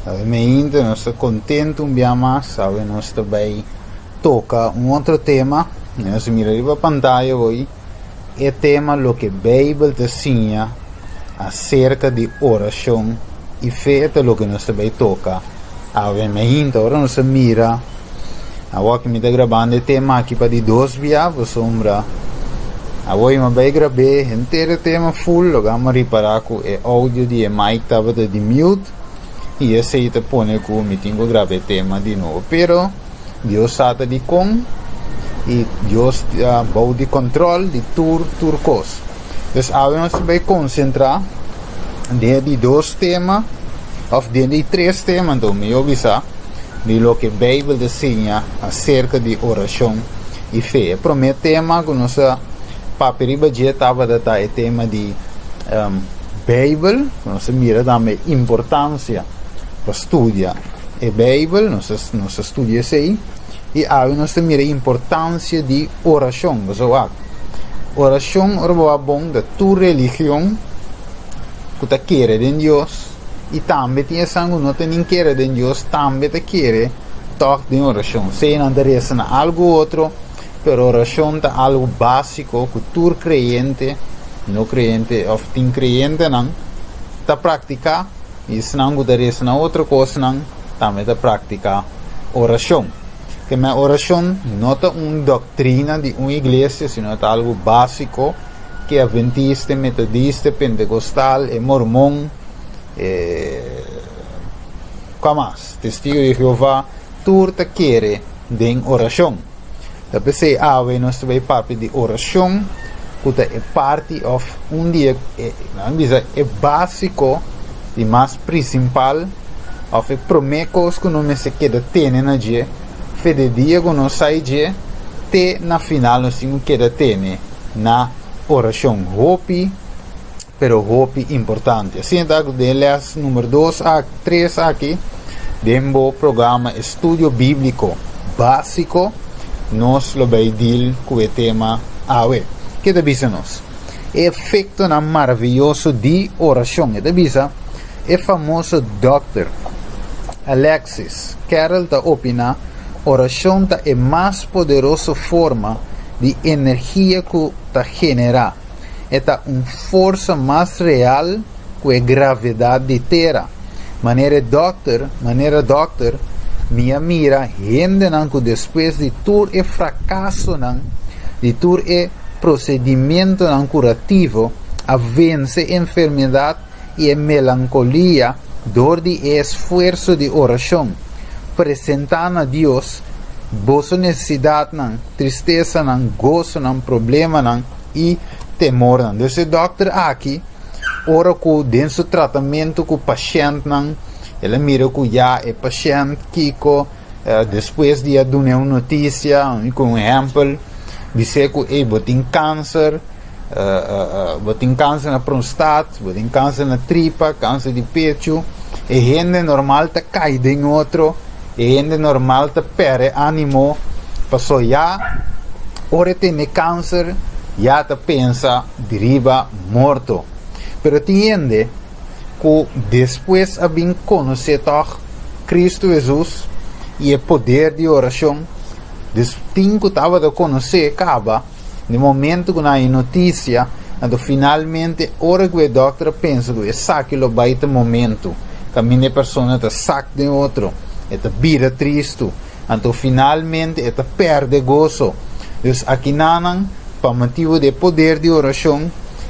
Awe mainta nos ta kontentu un bia mas, awe nos ta bai toka un otro tema. Nos mira riba pantaya hoy e tema loke Beibel ta siña aserka di orashon i fe ta loke nos ta bai toka awe mainta. Ora nos ta mira awor ku mi ta grabando e tema aki pa di dos bia pasobra awor mi a bai grab'é henter e tema full loke amo ripará ku e audio di e mic tabata di mute. I esei ta pone ku mi tin ku graba e tema di nobo. Pero Dios sa ta di kon i Dios ta bou di kòntròl di tur tur kos. Dus awe nos ta bai konsentrá den e di dos tema òf den di tres tema anto mihó bisa di loke Beibel ta siña aserka di orashon i fe. E promé tema ku nos a papia riba dje tabata ta e tema di Beibel, nos a mira tambe importansia pa studia e Beibel, nos a nos a studia esei, i awe nos ta mira importansia di orashon. Bo sa wak, orashon ora bo wak bon ta tur religion ku ta kere den Dios i tambe tin esnan ku no ta nin kere den Dios tambe ta kere tòg den orashon. Sea nan ta resa na algu u otro. Pero orashon ta algu básiko ku tur kreyente, no kreyente òf tin kreyentenan, ta praktiká, i esnan ku ta resa na otro kosnan tambe ta praktiká orashon. Ke men orashon no ta un doktrina di un iglesia, sino ta algu básiko ku e adventista, e metodista, e pentekostal, e mormon, e kua mas, testigo di Jehová, tur ta kere den orashon. Ta p'esei awe nos ta bai papia di orashon ku ta e parti òf un di e, nan bisa e básiko i mas prinsipal òf e promé kos ku nos mester keda tene na dje fe di dia ku nos sai dje te na final nos tin ku keda tene na orashon. Hopi pero hopi importante. Asina ta ku den les number dos a tres aki den bo programa Estudio Bíbliko Básiko nos lo bai deal ku e tema awe. Ke ta bisa nos? E efektonan maravioso di orashon. E ta bisa e famoso dòkter Alexis Carrel ta opiná, Orashon ta e mas poderoso forma di energia ku ta generá. E ta un forsa mas real ku e gravedat di tera. Manera e dòkter, manera dòkter, mi a mira hendenan ku despues di tur e frakasonan, di tur e prosedimentonan kurativo, a vense enfermedat i e melankolia dor di e esfuerso di orashon. Presentá na Dios boso nesesidatnan, tristesanan, gosonan, problemanan i temornan. Dus e dòkter aki, ora ku den su tratamentu ku pashèntnan, el a mira ku ya e pashènt kiko despues di a dun'é un notisia, ku un ehèmpel, bis'é ku ey bo tin kanser, Bo tin kanser na prostat, bo tin kanser na tripa, kanser di pechu. E hende normal ta kai den otro, e hende normal ta perde animo, paso ya ora e tene kanser ya ta pensa di riba morto. Pero tin hende ku despues a bin konosé tòg Kristu Hesus i e poder di orashon, dus tin ku tabata konosé kaba, Di momento ku nan haña notisia, anto finalmente ora ku e dòkter a pensa ku esaki lo bai ta momento kaminda e persona ta sak den otro, e ta bira tristu, anto finalmente e ta pèrdè goso. Dus akinanan, pa motibu di e poder di orashon,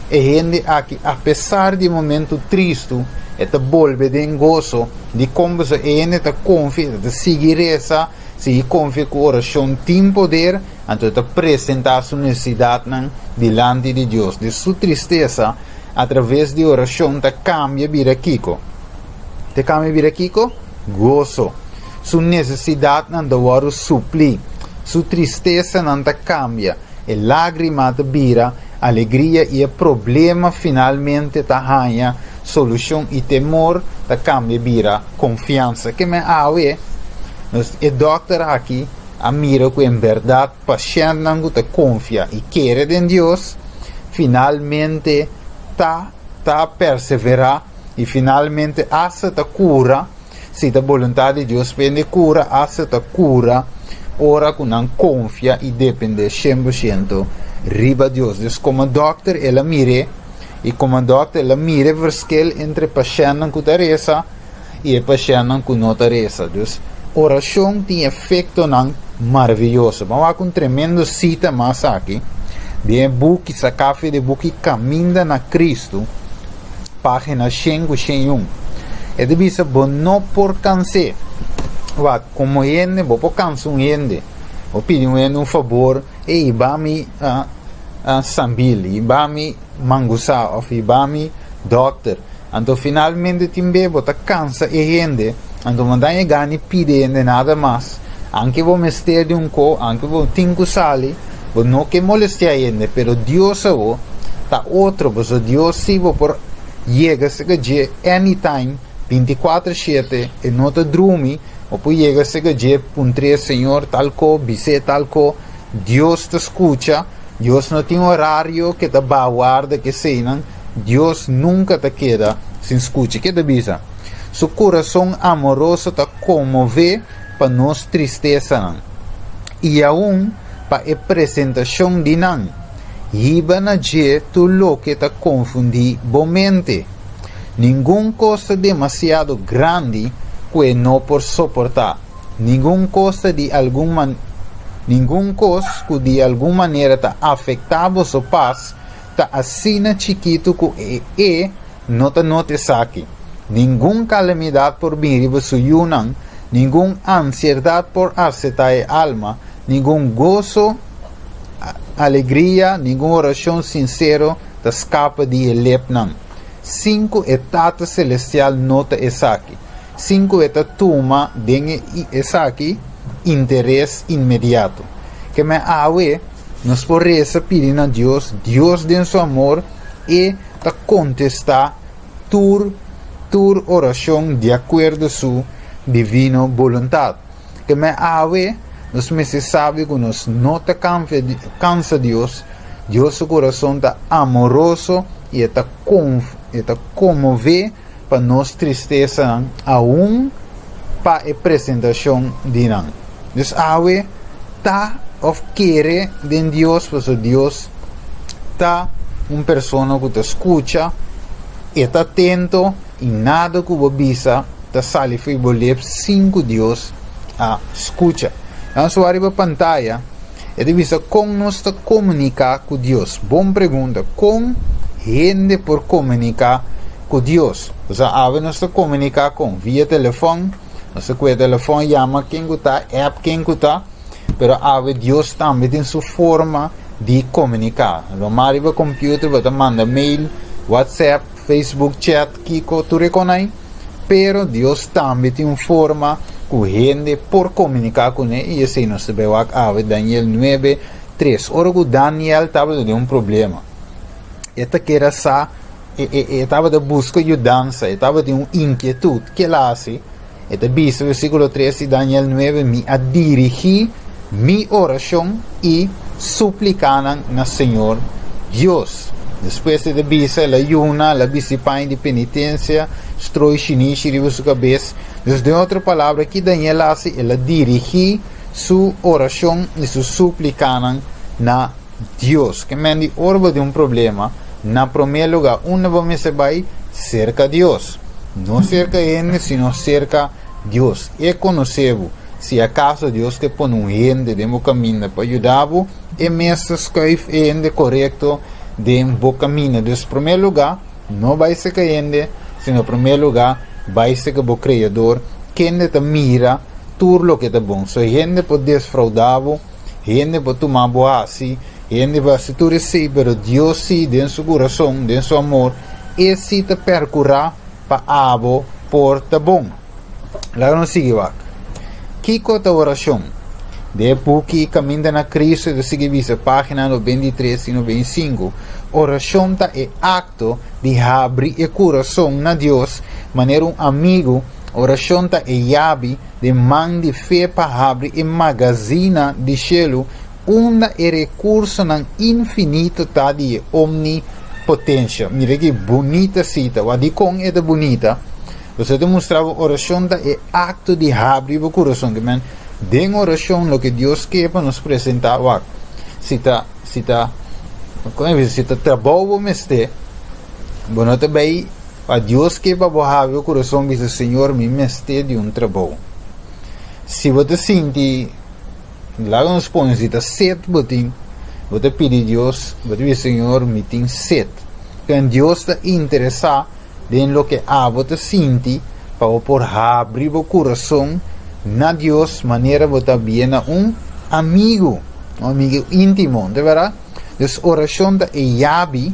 e hende aki apesar di e momento tristu, e ta bolbe den goso. Dikon? Pasobra e hende ta konfia, e ta sigui resa, sigui konfia ku orashon tin poder. Anto e ta presentá su nesesidatnan dilanti di Dios. Di su tristesa, atraves di orashon ta kambia bira kiko? Ta kambia bira kiko? Goso. Su nesesidatnan ta wòrdu suplí. Su tristesanan ta kambia. E lágrima ta bira alegria i e problema finalmente ta haña solushon i temor ta kambia bira konfiansa. Ke men awe, nos e dòkter aki a mira ku en bèrdat pashèntnan ku ta konfia i kere den Dios finalmente ta ta perseverá i finalmente asta ta kura. Si ta boluntat di Dios pa hende kura, asta ta kura ora ku nan konfia i dependé 100% riba Dios. Dus komo dòkter el a mir'é i komo dòkter el a mira e verschil entre pashèntnan ku ta resa i e pashèntnan ku no ta resa. Dus orashon tin efektonan maravioso. Ban wak un tremendo sita mas aki den e buki, saká for di e buki Kaminda na Kristu. Página 101. E ta bisa bo no por kans'é. Wak, komo hende bo por kansa un hende. Bo pidi un hende un fabor, ey hiba mi Sambil, hiba mi Mangusá òf hiba mi dòkter. Anto finalmente tin be bo ta kansa e hende, anto bo no ta yega ni pidi e hende nada mas. Anke bo mester di un ko, anke bo tin ku sali, bo no ke molestia hende, pero Dios awo ta otro, pasobra Dios si bo por yega serka dje anytime, bintikuater shete, e no ta drumi, bo por yega serka dje puntr'é, Señor tal ko, bis'é tal ko, Dios ta skucha, Dios no tin orario ke ta baha warda keseinan, Dios nunka ta keda sin skucha. Ke ta bisa? Su kurason amoroso ta konmové pa nos tristesanan i aun pa e presentashon di nan. Hiba na dje tur loke ta konfundí bo mente. Ningun kos ta demasiado grandi ku e no por soportá. Ningun kos ta di algun man ningun kos ku di algun manera ta afektá boso pas ta asina chikitu ku e e no ta nota esaki. Ningun kalamidat por bin riba su yunan, ningun ansierdat por asetá e alma, ningun goso, alegria, ningun orashon sinsero ta skapa di e lepnan, sin ku e Tata Selestial nota esaki, sin ku e ta tuma den e esaki interes inmediato. Keme awe nos por resa pidi na Dios, Dios den su amor e ta kontestá tur tur orashon di akuerdo su divino boluntat. Keme awe nos mester sabi ku nos no ta kansa Dios, Dios su kurason ta amoroso i e ta e ta konmové pa nos tristesanan aun pa e presentashon di nan. Dus awe ta òf kere den Dios pasobra Dios ta un persona ku ta skucha, e ta atento i nada ku bo bisa ta sali for di bo lep sin ku Dios a skucha. Nan su ariba pantaya e ta bisa kon nos ta komuniká ku Dios. Bon pregunta, kon hende por komuniká ku Dios? Osea awe nos ta komuniká kon? Via telefòn, nos ta kue telefòn yama ken ku ta, app ken ku ta. Pero awe Dios tambe tin su forma di komuniká. Lo mas riba computer bo ta manda mail, WhatsApp, Facebook chat, kiko, tur e konai. Pero Dios tambe tin un forma ku hende por komuniká kuné i esei nos ta bai wak awe, Daniel 9, 3. Ora ku Daniel tabata den un problema, e ta kere sa, e, e, e tabata buska yudansa, e tabatin un inkietut. Ke el a hasi? E ta bisa, versíkulo 3 di Daniel 9, Mi a dirigí mi orashon i suplikanan na Señor Dios. Despues e ta bisa, el a yuna, el a bisti paña di penitensia, stroi shinishi riba su kabes. Dus, den otro palabra, ki Daniel a hasi? El a dirigí su orashon i su suplikanan na Dios. Ke men di ora bo tin un problema, na promé lugá unda bo mester bai? Serka Dios. No serka hende, sino serka Dios. E konosé bo. Si akaso Dios ke pone un hende den bo kaminda pa yuda bo, e mes ta skuif e hende korekto den bo kaminda. Dus promé lugá, no bai serka hende, sino promé lugá bai serka bo Kreador, kende ta mira tur loke ta bon. So hende por desfraudá bo. Hende por tuma bo hasi, hende por hasi tur esei, pero Dios sí den su kurason, den su amor, e sí ta perkurá pa abo por ta bon. Laga nos sigui wak. Kiko ta orashon? Den e buki Kaminda na Kristu e ta sigui bisa, página 93 i 95, Orashon ta e akto di habri e kurason na Dios manera un amigu, orashon ta e yabi Den man di fe pa habri e magazina di shelu unda e rekursonan infinito ta di e Omnipotensha. Mira ki bunita sita. Wak dikon e ta bunita? Bo ta mustra orashon ta e akto di habri bo kurason. Ke men, den orashon loke Dios ke pa nos presentá wak. Si ta, si ta, kon e bisa, si ta trabou bo mester, bo no ta bai pa Dios ke pa bo habri bo kurason bisa, Señor, mi mester di un trabou. Si bo ta sinti, laga nos pone, si ta set bo tin, bo ta pidi Dios, bo ta bisa, Señor, mi tin set. Ken Dios ta interesá den loke abo ta sinti pa bo por habri bo kurason na Dios manera bo ta habié na un amigu, un amigu íntimo, no ta bèrdat? Dus orashon ta e yabi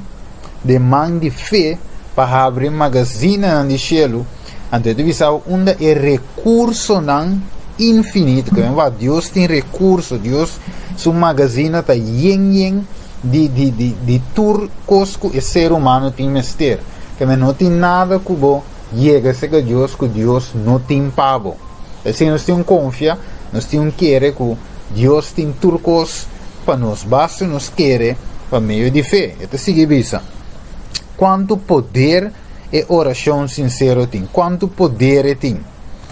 den man di fe pa habri magazinanan di shelu, anto e ta bisa bo unda e rekursonan infinito, ke men wak Dios tin rekurso, Dios su magazina ta yen yen di di di di tur kos ku e ser humano tin mester. Keme no tin nada ku bo yega serka Dios ku Dios no tin pa bo. Esei nos tin un konfia, nos tin un kere ku Dios tin tur kos pa nos, basta nos kere pa medio di fe. E ta sigui bisa, Kuantu poder e orashon sinsero tin! Kuantu poder e tin!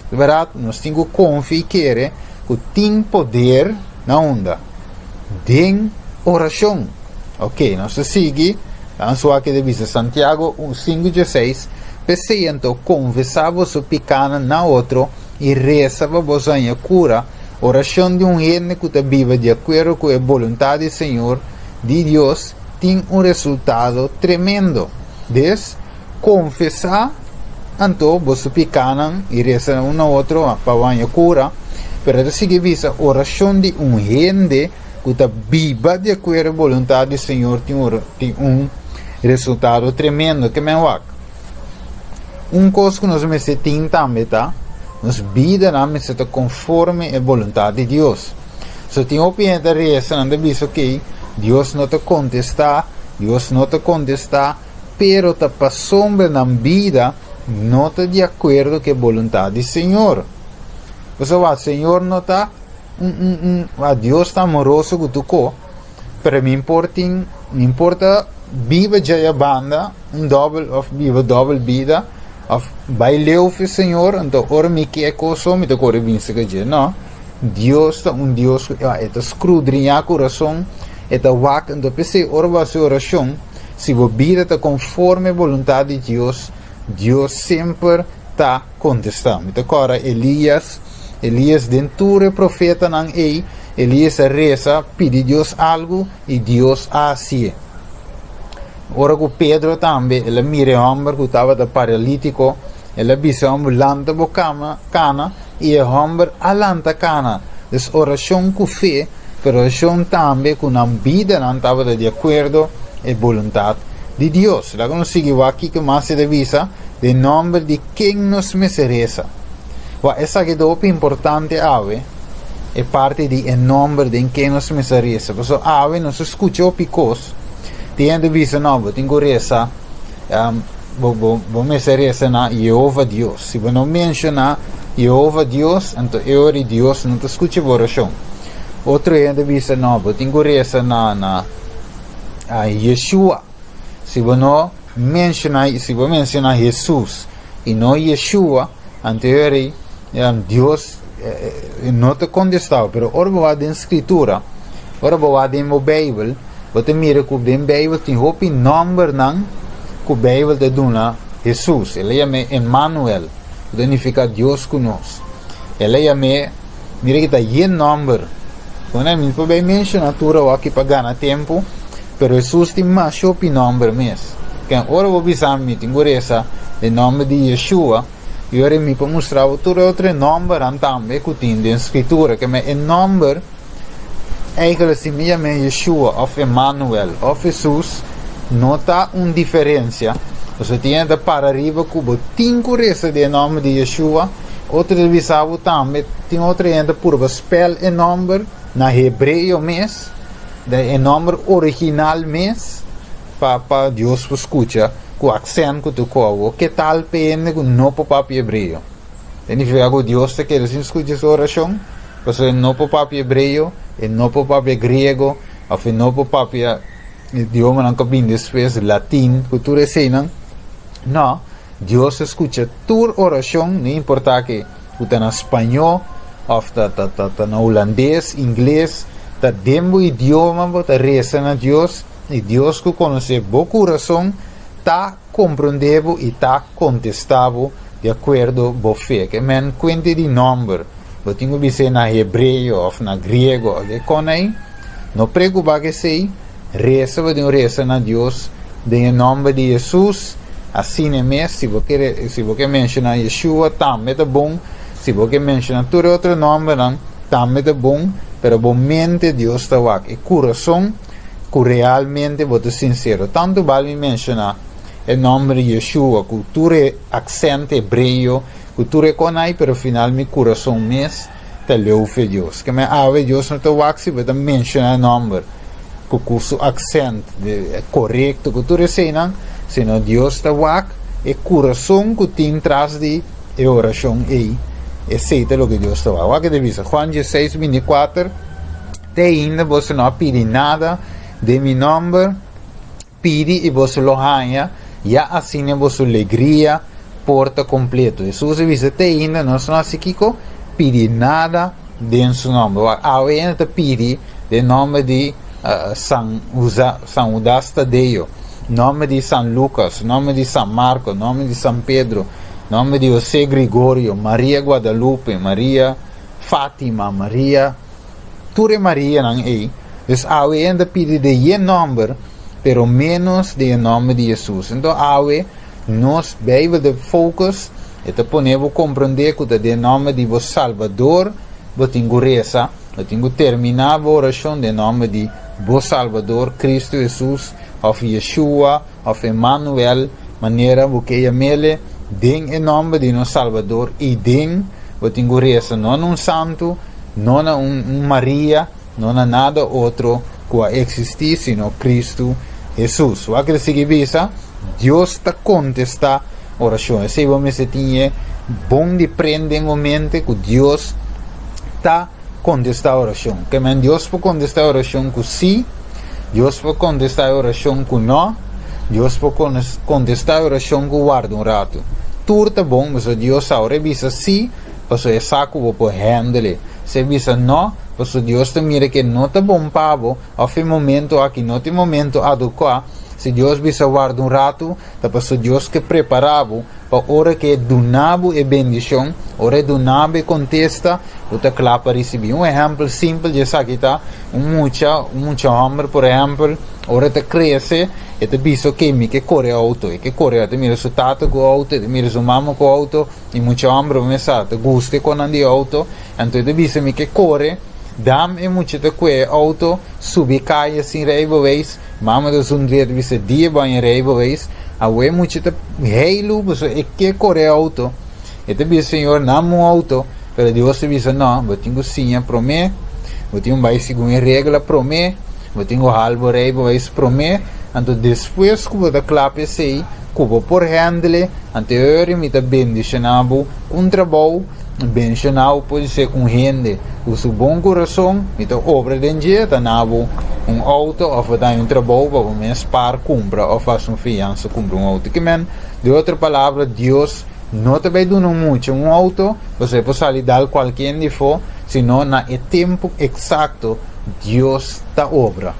Di bèrdat, nos tin ku konfia i kere ku tin poder na unda? Den orashon. Ok, nos ta sigui. Nan su aki ta bisa Santiago un sinku dieseis, P'esei anto, konfesá boso pikánan na otro i resa pa boso haña kura. Orashon di un hende ku ta biba di akuerdo ku e boluntat di Señor di Dios tin un resultado tremendo. Des, konfesá anto boso pikánan i resa un na otro pa bo haña kura. Pero e ta sigui bisa, Orashon di un hende ku ta biba di akuerdo e boluntat di Señor tin un resultado tremendo. Ke men wak? Un kos ku nos mester tin tambe ta, nos bidanan mester ta konforme e boluntat di Dios. So tin hopi hende ta resa, nan ta bisa, Okey, Dios no ta kontestá, Dios no ta kontestá. Pero ta pasobra nan bida no ta di akuerdo ku e boluntat di Señor. Pasobra wak, Señor no ta un, un, un, wak, Dios ta amoroso ku tur ko, pero mi por tin, mi por ta biba djaya banda un dòbel òf biba dòbel bida òf bai leu fi Señor, anto ora mi ke kos so mi ta kore bin serka dje. No, Dios ta un Dios ku, wak, e ta skrudriñá kurason, e ta wak, anto p'esei ora bo hasi orashon, Si bo bida ta konforme boluntat di Dios, Dios semper ta kontestá. Mi ta kòrda Elías, Elías den tur e profetanan ei, Elías a resa pidi Dios algu i Dios a hasié. Ora ku Pedro tambe, el a mira e hòmber ku tabata paralítiko, el a bisa e hòmber, Lanta bo kama, kana, i e hòmber a lanta kana. Dus orashon ku fe. Pero orashon tambe ku nan bidanan tabata di akuerdo e boluntat di Dios. Laga nos sigui wak kiko mas e ta bisa den nòmber di ken nos mester resa. Wak, esaki ta hopi importante awe, e parti di e nòmber den ken nos mester resa. Pasobra awe nos ta skucha hopi kos, tin hende bisa, No, bo tin ku resa, bo, bo, bo mester resa na Yehova Dios. Si bo no menshoná Yehova Dios, anto e ora di Dios no ta skucha bo orashon. Otro hende bisa, No, bo tin ku resa na, na Yeshua. Si bo no menshoná, si bo menshoná Hesus i no Yeshua, anto e ora ei Dios no ta kontestá bo. Pero ora bo wak den Skritura, ora bo wak den bo Beibel, Bo ta mira ku den Beibel tin hopi nòmbernan ku Beibel ta duna Hesus. El a yam'é Emmanuel, ku ta nifiká Dios ku nos. El a yam'é, mira ki ta yen nòmber. Bueno, mi por bai menshoná tur awor aki pa gana tempu, pero Hesus tin masha hopi nòmber mes. Ken ora bo bisa mi tin ku resa den nòmber di Yeshua, i ora mi por mustra bo tur e otro nòmbernan tambe ku tin den Skritura. Keme e nòmber. Eigenlijk si mi yam'é Yeshua òf Emmanuel òf Hesus no ta un diferensia, pasobra tin hende ta para riba ku bo tin ku resa den e nòmber di Yeshua, otro ta bisa bo tambe, tin otro hende ta purba spèl e nòmber na hebreo mes, den e nòmber original mes, pa pa Dios por skucha ku aksènt ku ta koba bo. Ke tal p'e hende ku no por papia hebreo? E nifiká ku Dios ta kere sin skucha su orashon? Pasobra e no por papia hebreo, e no por papia griego, òf e no por papia idiomanan ku a bini despues, latin, ku tur eseinan. No. Dios ta skucha tur orashon, no importá ke ku ta na spañó òf ta ta ta ta na hulandes, ingles, ta den bo idioma bo ta resa na Dios i Dios ku konosé bo kurason ta komprondé bo i ta kontestá bo di akuerdo bo fe. Ke men kuente di nòmber bo tin ku bis'é na hebreo òf na griego òf ke kon ei, no preokupá ku esei, resa bo tin ku resa na Dios den e nòmber di Hesus, asina mes si bo kere si bo ke menshoná Yeshua tambe ta bon, si bo ke menshoná tur e otro nòmbernan tambe ta bon, pero bo mente Dios ta wak e kurason ku realmente bo ta sinsero. Tantu bal mi menshoná e nòmber di Yeshua ku tur e aksènt hebreo, ku tur e konai, pero final mi kurason mes ta leu fe Dios. Ke men awe Dios no ta wak si bo ta menshoná e nòmber ku ku su aksènt korekto, ku tur eseinan, sino Dios ta wak e kurason ku tin tras di e orashon ei. Esei ta loke Dios ta wak. Wak ke ta bisa, Juan dieseis, bintikuater, Te ainda boso no a pidi nada den mi nòmber, pidi i boso lo haña, ya asina boso legria por ta kompleto. Hesus a bisa, Te ainda nos no hasi kiko? Pidi nada den su nòmber. Wak, awe hende ta pidi den nòmber di San San Hudas Tadeo, nòmber di San Lukas, nòmber di San Marko, nòmber di San Pedro, nòmber di José Grigorio, Maria Guadalupe, Maria Fátima, Maria. Tur e Marianan ei, dus awe e ta pidi den ye nòmber, pero ménos den e nòmber di Hesus. Enton awe nos Beibel ta focus, e ta pone bo komprondé ku ta den nòmber di bo Salbador bo tin ku resa, bo tin ku terminá bo orashon den nòmber di bo Salbador, Kristu Hesus, òf Yeshua, òf Emanuel, manera bo ke yam'ele, den e nòmber di nos Salbador i den bo tin ku resa no na un santu, no na un Maria, no na nada otro ku a eksistí sino Kristu Hesus. Wak el sigui bisa, Dios ta kontestá orashon. Esei bo mester tin e bon di prende den bo mente ku Dios ta kontestá orashon. Ke men Dios por kontestá orashon ku sí, Dios por kontestá e orashon ku no, Dios por kontestá e orashon ku warda un ratu. Tur ta bon, pasobra Dios sa ora e bisa sí, pasobra e sa ku bo por handle. Si e bisa no, pasobra Dios ta mira ku e no ta bon pa bo, òf e momento aki no ta e momento adukuá. Si Dios bisa warda un ratu, ta pasobra Dios ke prepará bo pa ora ku e duna bo e bendishon, ora e duna bo e kontesta, bo ta kla pa risibí. Un ehèmpel simpel di esaki ta un mucha, un mucha hòmber por ehèmpel, ora e ta krese, e ta bisa, Oke, mi ke kore outo. E ke kore, e ta mira su tata ku outo, e ta mira su mama ku outo. I mucha hòmber bo mes sa ta gusta e konan di outo, anto e ta bisa mi ke kore, dam e mucha ta kue e outo, subi kaya sin reibeweis, mama ta zundri e ta bisa dia bo haña reibeweis, awe e mucha ta heilu pasobra e ke kore e outo, e ta bisa Señor nam un outo, pero Dios ta bisa no, bo tin ku siña promé, bo tin ku bai segun e regla promé, bo tin ku hal bo reibeweis promé, anto despues ku bo ta kla pa esei, Ku bo por hendele, anto e ora mi ta bendishoná bo ku un trabou, bendishoná bo podisé ku un hende ku su bon kurason, mi ta obra den dje, ta na bo un outo òf bo ta haña un trabou pa bo mes par kumpra òf hasi un fiansa kumpra un outo. Kimen, di otro palabra, Dios no ta bai duna un mucha un outo, pasobra e por sali dal kualke hende afó, sino na e tempu eksakto Dios ta obra.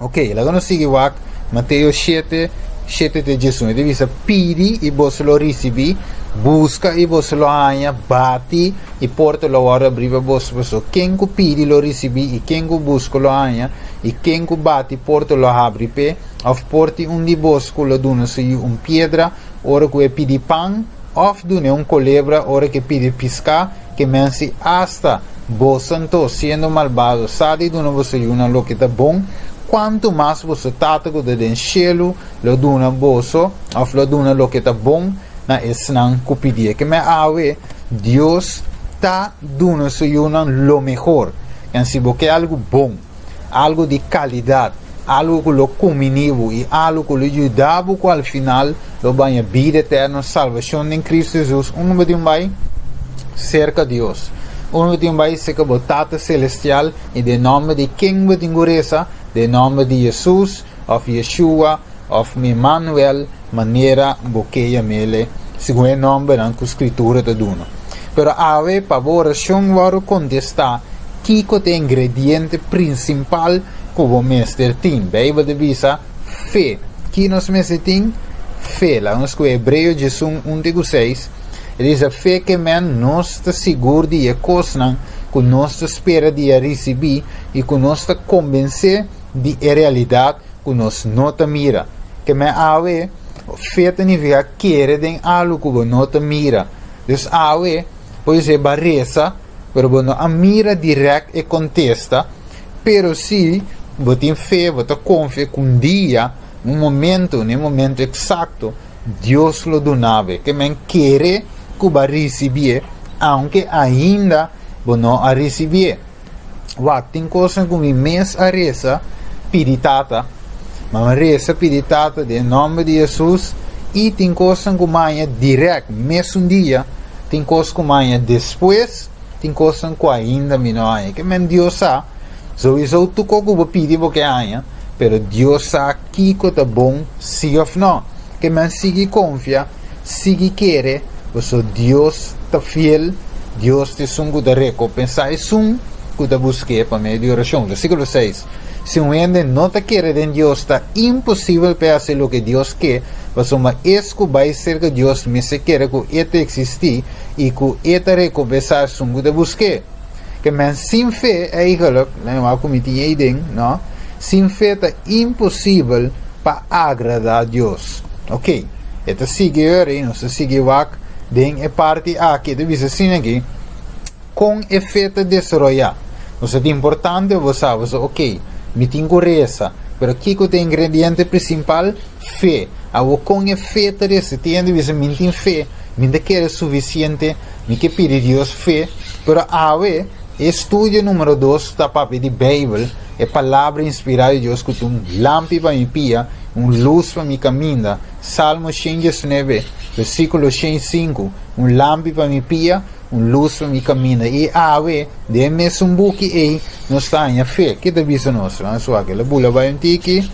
Oke, laga nos sigui wak. Mateo shete, shete te diesun, e ta bisa, Pidi i boso lo risibí, buska i boso lo haña, bati i porta lo wòrdu abrí pa boso. Pasobra ken ku pidi lo risibí, i ken ku buska lo haña, i ken ku bati porta lo habri p'e. Òf por tin un di boso ku lo duna su yu un piedra ora ku e pidi pan? Òf dun'é un kolebra ora ku e pidi piská? Ke men si asta boso anto, siendo malbado, sa di duna boso yunan loke ta bon, kuantu mas boso Tata ku ta den shelu lo duna boso, òf lo duna loke ta bon na esnan ku pidié. Ke men awe, Dios ta duna su yunan lo mehor. En si bo ke algu bon, algu di kalidat, algu ku lo kuminí bo i algu ku lo yuda bo ku al final lo baña bida eterno, salbashon den Kristu Hesus, unda bo tin bai? Serka Dios. Unda bo tin bai? Serka bo Tata Selestial i den nòmber di ken bo tin ku resa? Den nòmber di Hesus òf Yeshua. òf mi Manuel, manera bo ke yam'ele, segun e nòmbernan ku Skritura ta duna. Pero awe, pa bo orashon wòrdu kontestá, kiko ta e ingrediente prinsipal ku bo mester tin? Beibel ta bisa, Fe. Ki nos mester tin? Fe. Laga nos skohe Hebreo 11, un te ku seis. E ta bisa, Fe ke men nos ta sigur di e kosnan ku nos ta spera di a risibí i ku nos ta kombensé di e realidat ku nos no ta mira. Ke men awe, fe ta nifiká kere den algu ku bo no ta mira. Dus awe, por ser bo a resa, pero bo no a mira dirèkt e kontesta, pero si bo tin fe, bo ta konfia ku un dia, un momento, na e momento eksakto, Dios lo duna bo. Ke men kere ku bo a risibié, aunke ainda bo no a risibié. Wak, tin kosnan ku mi mes a resa pidi Tata. Ma mi resa pidi Tata den nòmber di Hesus i tin kosnan ku maña dirèkt mesun dia, tin kos ku maña despues, tin kosnan ku ainda mi no haña. Ke men Dios sa, souiso tur kos ku bo pidi bo ke haña, pero Dios sa kiko ta bon si òf nò. Ke men sigui konfia, sigui kere, pasobra Dios ta fiel, Dios ta esun ku ta rekompensá esun ku ta busk'é pa medio di orashon. Versíkulo seis, Si un hende no ta kere den Dios, ta imposibel p'e hasi loke Dios ke, pasobra es ku bai serka Dios mester kere ku e ta eksistí i ku e ta rekompensá esun ku ta busk'é. Ke men sin fe, eigenlijk, laat mi wak ku mi tin ei den, no, sin fe ta imposibel pa agradá Dios. Ok, e ta sigui ora i nos ta sigui wak den e parti aki. E ta bisa asina aki, Kon e fe ta desaroyá? Nos ta importante pa bo sa, bo sa, ok, mi tin ku resa, pero kiko ta e ingrediente prinsipal? Fe. Awor kon e fe ta resa? Tin hende bisa, Mi tin fe, mi ta kere sufisiente, mi ke pidi Dios fe. Pero awe, e studio numero dos ta papia di Beibel. E Palabra inspirá di Dios ku ta un lampi pa mi pia, un lus pa mi kaminda. Salmo 119, versíkulo 105, Un lampi pa mi pia, un lus pa mi kaminda. I awe, den e mesun buki ei, nos ta haña fe. Ke ta bisa nos? Laga nos wak. El a bula bai un tiki.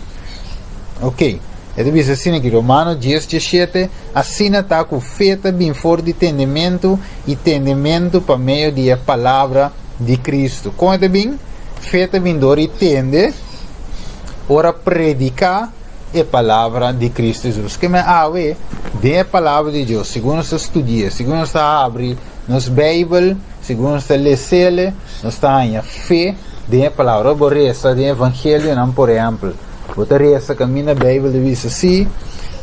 Ok. E ta bisa asina aki, Romano 10, 17, Asina ta ku fe ta bin for di tendementu, i tendementu pa medio di e Palabra di Kristu. Kon e ta bin? Fe ta bin dor di tende ora prediká e palabra di Kristu Hesus. Ke men awe den e palabra di Dios, segun nos ta studia, segun nos ta habri nos Beibel, segun nos ta les'el, nos ta haña fe den e palabra. Ora bo resa den evangelionan, por ehèmpel, bo ta resa kaminda Beibel ta bisa si,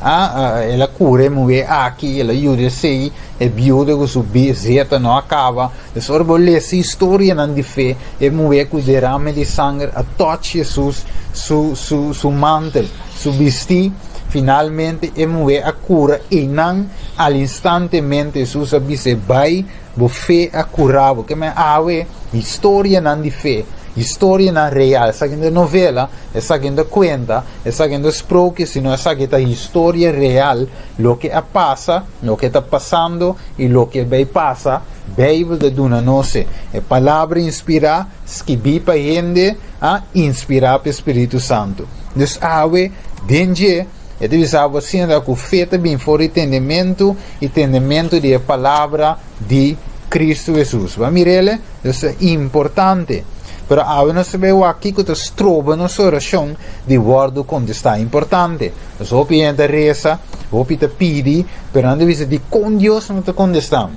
ah, el a kura e muhé aki, el a yuda esei, e biuda ku su zeta no a kaba. Pues ora bo lesa historianan di fe, e muhé ku derame di sanger a touch Hesus su su su mantel, su bistí, finalmente e muhé a kura einan al instantemente Hesus a bis'é, Bai, bo fe a kura bo. Ke men awe historianan di fe, historianan real, esaki no ta novela, esaki no ta kuenta, esaki no ta sprookje, sino esaki ta historia real, loke a pasa, loke ta pasando i loke bai pasa. Beibel ta duna nos e Palabra inspirá, skibí pa hende, a inspirá pa e spiritu santu. Dus awe, den dje, e ta bisa bo asina ta ku fe ta bin for di tendementu i tendementu di e Palabra di Kristu Hesus. Bo a mir'el? Dus ta importante. Pero awe nos ta bai wak kiko ta stroba nos orashon di wòrdu kontestá. Importante. Nos hopi hende ta resa, hopi ta pidi, pero nan ta bisa, Dikon Dios no ta kontestá mi?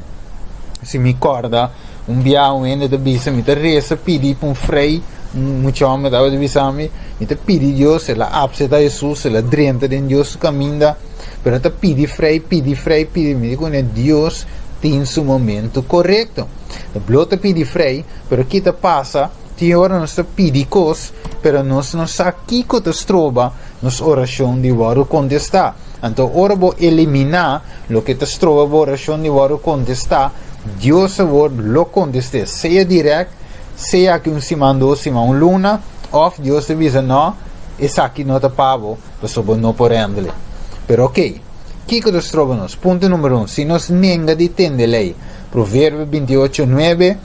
Si mi kòrda, un biaha un hende ta bisa, mi ta resa pidi pa un frei, un mucha hòmber tabata bisa mi, mi ta pidi Dios, el a apseptá Hesus, el a drenta den Dios su kaminda, pero el ta pidi frei, pidi frei, pidi, mi di kuné Dios tin su momento korekto. E blo ta pidi frei, pero ki ta pasa, tin ora nos ta pidi kos, pero nos no sa kiko ta stroba nos orashon di wòrdu kontestá. Anto ora bo eliminá Loke ta stroba bo orashon di wòrdu kontestá, Dios awor lo kontest'é, sea dirèkt, sea aki un siman, dos siman, un luna, òf Dios ta bisa, Nò, esaki no ta pa bo, pasobra bo no por hèndel e. Pero okey, kiko ta stroba nos? Punto numero un, si nos nenga di tende lei. Proverbio 28, 9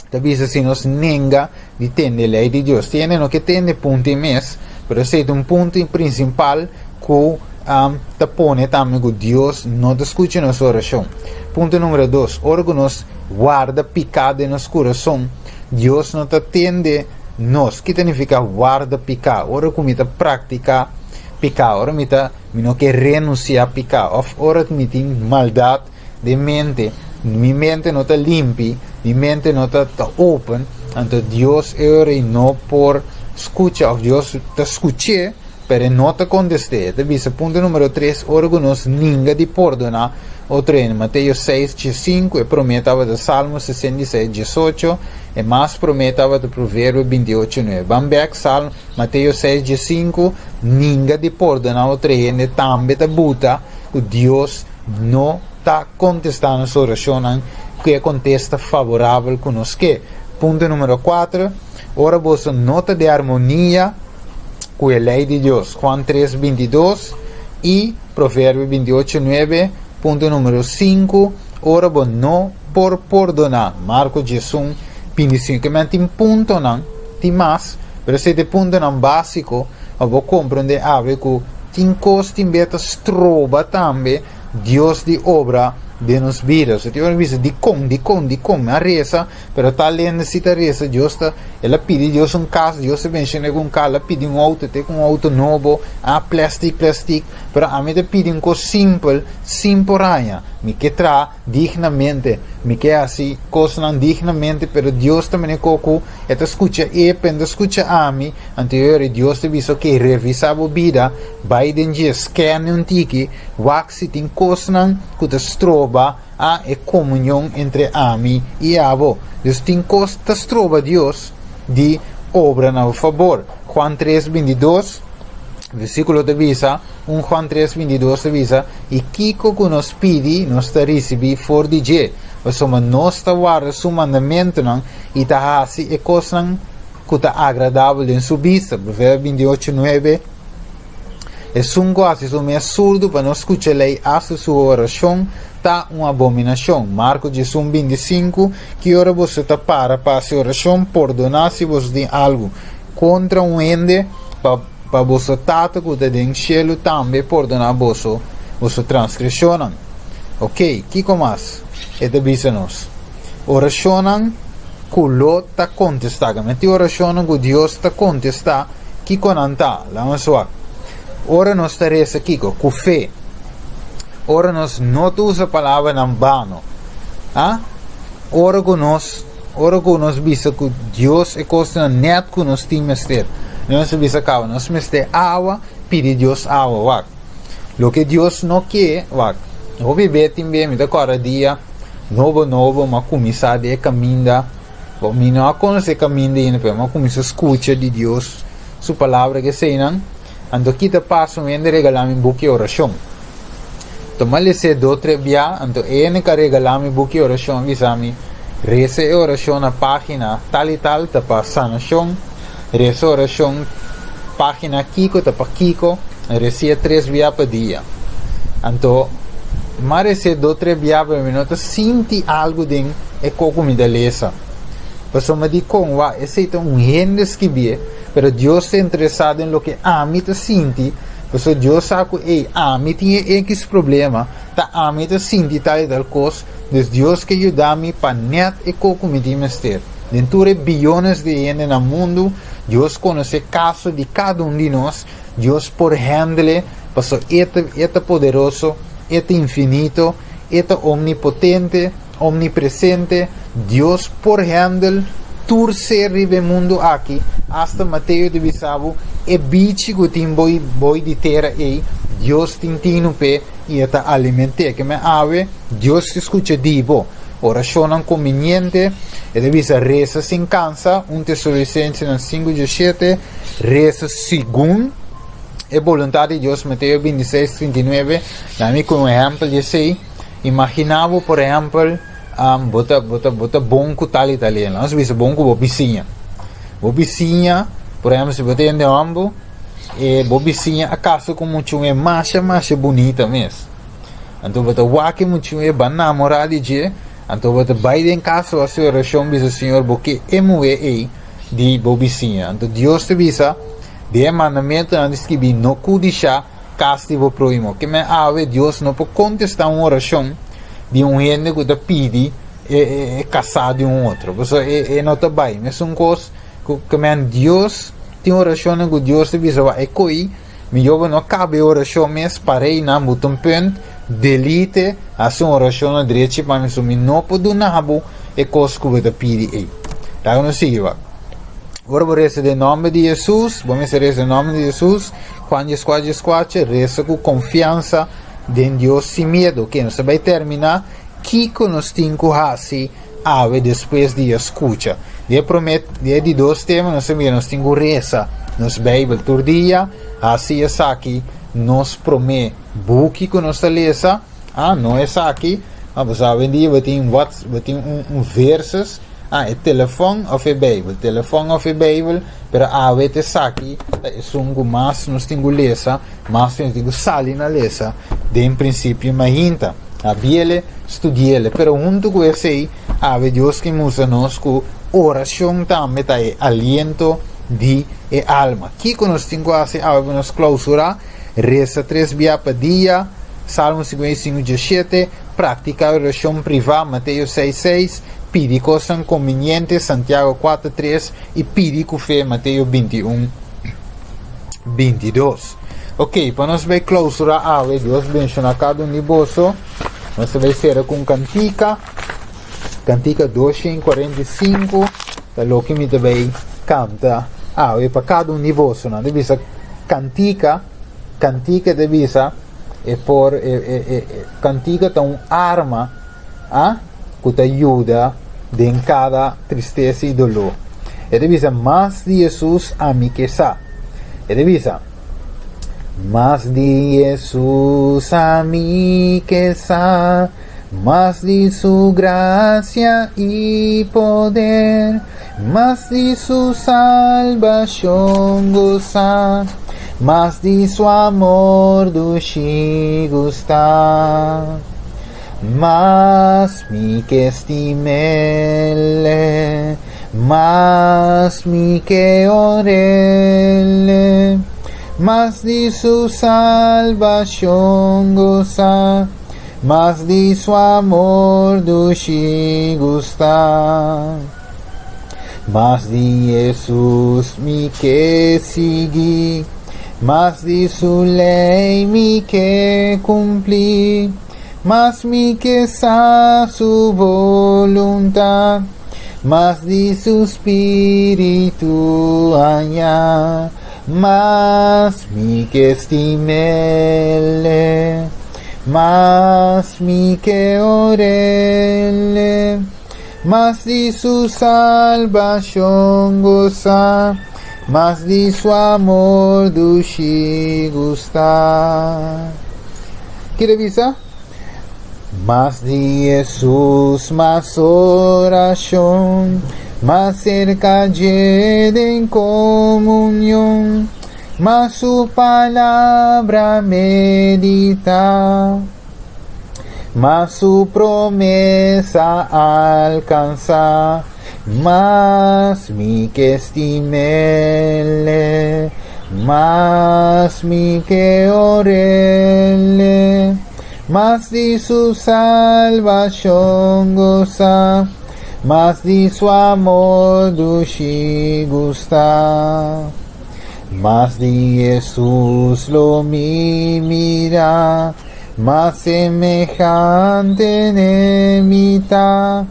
ta bisa si nos nenga di tende lei di Dios. Tin hende no ke tende punto ei mes, pero esei ta un punto prinsipal. ku ta pone tambe ku Dios no ta skucha nos orashon. Punto numero dos, ora ku nos warda piká den nos kurason, Dios no ta tende nos. Ki ta nifiká warda piká? Ora ku mi ta praktiká piká, ora mi ta mi no ke renunsiá piká òf ora mi tin maldat den mente, mi mente no ta limpi, mi mente no ta ta open, anto Dios e ora ei no por skucha òf Dios ta skuch'é, pero e no ta kontest'é. E ta bisa punto numero tres, ora ku nos ninga di pordoná otro hende. Mateo seis, diesinku, e promé tabata Salmo 66, 18, e mas promé tabata Proverbio 28, 9. Ban bèk, Salmo, Mateo 6, 15, ninga di pordoná otro hende tambe ta buta ku Dios no ta kontestá nos orashonnan ku e kontesta favorabel ku nos ke. Punto numero kuater, ora boso no ta den armonia ku e lei di Dios, Juan 3, 22 i Proverbio 28, 9. Punto numero sinku, ora bo no por pordoná, Marko 11, 25. Ke men tin puntonan, tin mas, pero esei ta e puntonan básiko pa bo komprendé awe ku tin kos tin bia ta stroba tambe Dios di obra den nos bida. So tin ora bisa dikon, dikon, dikon mi a resa, pero tal hende si ta resa, Dios ta, el a pidi Dios un kas, Dios ta benshoné ku un kas, el a pidi un outo, te ku un outo nobo, a plèstik, plèstik, pero ami ta pidi un kos simpel, sin por haña. Mi ke traha dignamente, mi ke hasi kosnan dignamente, pero Dios ta mene ko ku e ta skucha e, pero e no ta skucha ami, anto e ora Dios ta bisa, ok, revisá bo bida, bai den dje, skène un tiki, wak si tin kosnan ku ta stroba a e komunion entre ami i abo. Dus tin kos ta stroba Dios di obra na bo fabor. Juan tres, 22, versíkulo ta bisa, 1 Juan 3, 22 ta bisa, I kiko ku nos pidi, nos ta risibí for di dje, pasobra nos ta warda su mandamentunan i ta hasi e kosnan ku ta agradabel den su bista. Proverbio 28, 9, Esun ku hasi su mes surdu pa no skucha lei asta su orashon ta un abominashon. Marko 11, 25, Ki ora boso ta para pa hasi orashon, pordoná si boso tin algu kontra un hende, pa pa boso Tata ku ta den shelu tambe pordoná boso boso transgreshonnan. Oke, kiko mas e ta bisa nos? Orashonnan ku lo ta kontestá. Kende tin orashonnan ku Dios ta kontestá? Kiko nan ta? Laga nos wak. Ora nos ta resa kiko? Ku fe. Ora nos no ta usa palabranan bano. A? Ora ku nos Ora ku nos bisa ku Dios e kosnan nèt ku nos tin mester. Nos a bisa kaba, nos mester awa, pidi Dios awa, wak. Loke Dios no ke, wak. Hopi be tin be, mi ta kòrda dia nobo nobo m'a kuminsá den e kaminda, bo mi no a konosé e kaminda ainda, pero m'a kuminsá skucha di Dios su palabra ku eseinan. Anto kita paso un hende regalá mi buki orashon. Tuma les'é do tre bia, anto e hende ka regalá mi buki orashon a bisa mi, Resa e orashon na página tal i tal ta pa sanashon, resa orashon página kiko ta pa kiko, resi'é tres bia pa dia. Anto m'a res'é do tre bia pero mi no ta sinti algu den e ko ku mi ta lesa. Pasobra dikon? Wak, esei ta un hende skibié, pero Dios ta interesá den loke ami ta sinti. Pasobra Dios sa ku, ey, ami tin e ekis problema, ta ami ta sinti tal i tal kos, dus Dios ke yuda mi pa nèt e ko ku mi tin mester. Den tur e biyones di hende na mundu, Dios konosé kaso di kada un di nos, Dios por hèndel e, pasobra E ta E ta poderoso, E ta infinito, E ta omnipotente, omnipresente, Dios por hèndel tur ser riba e mundu aki, asta Mateo ta bisa bo, e bichi ku tin boi boi di tera ei, Dios tin tinu p'e i e ta aliment'é. Ke men awe, Dios ta skucha di bo orashonnan kumbiniente, e ta bisa resa sin kansa, 1 Tesalonisensenan 5, 17, resa segun e boluntat di Dios, Mateo 26, 39, Na mi ku un ehèmpel di esei. Imaginá bo, por ehèmpel, bo ta, bo ta, bo ta bon ku tal i tal hende. Nos bisa bon ku bo bisiña. Bo bisiña, por ehèmpel, si bo ta hende hòmber, e bo bisiña a kasa ku muchu un masha, masha bunita mes. Anto bo ta wak e muchu e ba namorá di dje, anto bo ta bai den kas bo hasi orashon bisa Señor bo ke e muhé ei di bo bisiña. Anto Dios ta bisa den e mandamentunan di skibí no kudishá. kas di bo próhimo. Ke men awe Dios no por kontestá un orashon di un hende ku ta pidi e kasá di un otro. Pasobra e no ta bai. Mesun kos ku ke men Dios tin orashonnan ku Dios ta bisa wak e koi mihó bo no kaba e orashon mes par'ei nan bo ta un punt delete hasi un orashon na drechi pa mi so mi no por duna bo e kos ku bo ta pidi ei. Laga nos sigui wak. Ora bo resa den nòmber di Hesus, bo mester resa den nòmber di Hesus, Juan dieskuater dieskuater, resa ku konfiansa den Dios sin miedu. Oke, nos ta bai terminá. Kiko nos tin ku hasi awe despues di a skucha? Di e promé, di e di dos tema nos a mira nos tin ku resa nos Beibel tur dia, hasi esaki nos promé buki ku nos ta lesa. Ah, no esaki. Ah, bo sa awendia bo tin whats, bo tin un, un verses. Ah, e telefòn òf e Beibel, telefòn òf e Beibel, pero awe ta esaki ta esun ku mas nos tin ku lesa, mas nos tin ku sali na lesa den prinsipio mainta. Habiele, studiele, pero huntu ku esei awe Dios ke mustra nos ku orashon tambe ta e aliento di e alma. Kiko nos tin ku hasi awe pa nos klausurá? Resa tres bia pa dia, Salmo 55, 17, Praktiká orashon privá, Mateo 6, 6, Pidi kosnan konbiniente, Santiago 4, 3, i pidi ku fe, Mateo 21, 22. Ok, pa nos bai klausurá awe, Dios benshoná kada un di boso. Nos ta bai sera ku un kantika, kantika 245, ta loke mi ta bai kanta awe pa kada un di boso. Nan ta bisa kantika, kantika ta bisa e por e, e, e, kantika ta un arma a ku ta yuda den kada tristesa i doló. E ta bisa, Mas di Hesus ami ke sa. E ta bisa, Mas di Hesus ami ke sa, mas di su grasia i poder, mas di su salbashon gosa, mas di su amor dushi gusta. Mas mi ke stim'El, mas mi ke honr'El, mas di su salbashon gosa, mas di su amor dushi gusta. Mas di Hesus mi ke sigui, mas di su lei mi ke kumpli, mas mi ke sa su boluntat, mas di su spiritu haña, mas mi ke stim'El, mas mi ke or'El. Mas di su salbashon gosa, mas di su amor dushi gusta. Kere bisa? Mas di Hesus, mas orashon, mas serka dje den komunion, mas su palabra medita. Mas su promesa alcansá, mas mi ke stim'El, mas mi ke or'El, mas di su salbacion gosá, mas di su amor dushi gustá. Mas di Hesus lo mi mira. Mas semehante n'e mi ta,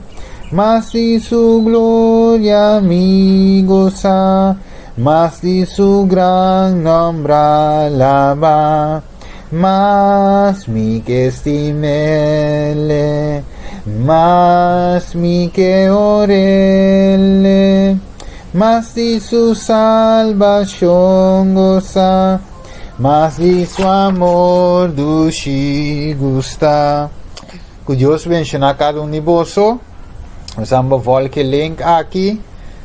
mas di su gloria mi gosa, mas di su gran nomber alaba. Mas mi ke stim'El, mas mi ke or'El, mas di su salbashon gosa. Mas di su amor dushi gusta. Ku Dios benshoná kada un di boso. Nos a volk e link aki.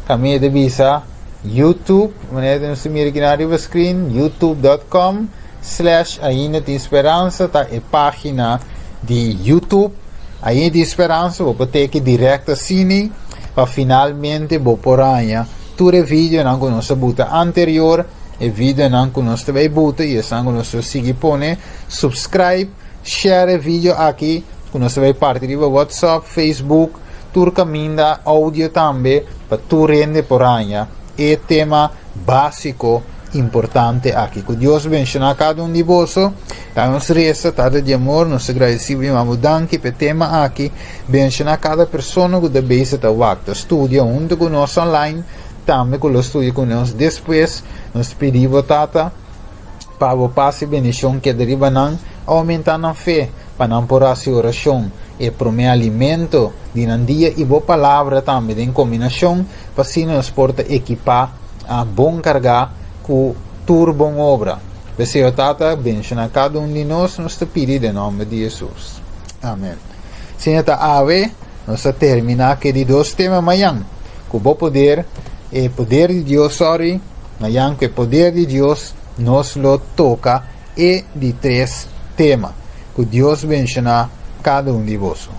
Kaminda ta bisa YouTube. Manera nos ta mira aki na riba screen. youtube.com slash Ainda Tin Speransa ta e página di YouTube. Ainda Tin Speransa. Bo por teke direct asini. Pa finalmente bo por haña tur e videonan ku nos a buta anterior. e videonan ku nos ta bai buta i esnan ku nos ta sigui pone. Subscribe, share e video aki ku nos ta bai parti riba WhatsApp, Facebook, tur kaminda, audio tambe, pa tur hende por haña e tema básiko importante aki. Ku Dios benshoná kada un di boso. Ta nos resa, Tata di amor, nos ta gradisí bo i manda bo danki pa e tema aki. Benshoná kada persona ku ta bezig ta wak, ta studia huntu ku nos online, tambe ku lo studia ku nos despues. Nos pidi bo, Tata, pa bo pas i bendishon keda riba nan, oumentá nan fe, pa nan por hasi orashon e promé alimento di nan dia i bo Palabra tambe den kombinashon, pa asina nos por ta ekipá bon kargá ku tur bon obra. P'esei, o Tata, benshoná kada un di nos, nos ta pidi den nòmber di Hesus. Amèn. Asina ta awe, nos ta terminá ku e di dos tema mañan, ku bo poder, e poder di Dios, sòri, mañan ku e poder di Dios nos lo toka e di tres tema. Ku Dios benshoná kada un di boso.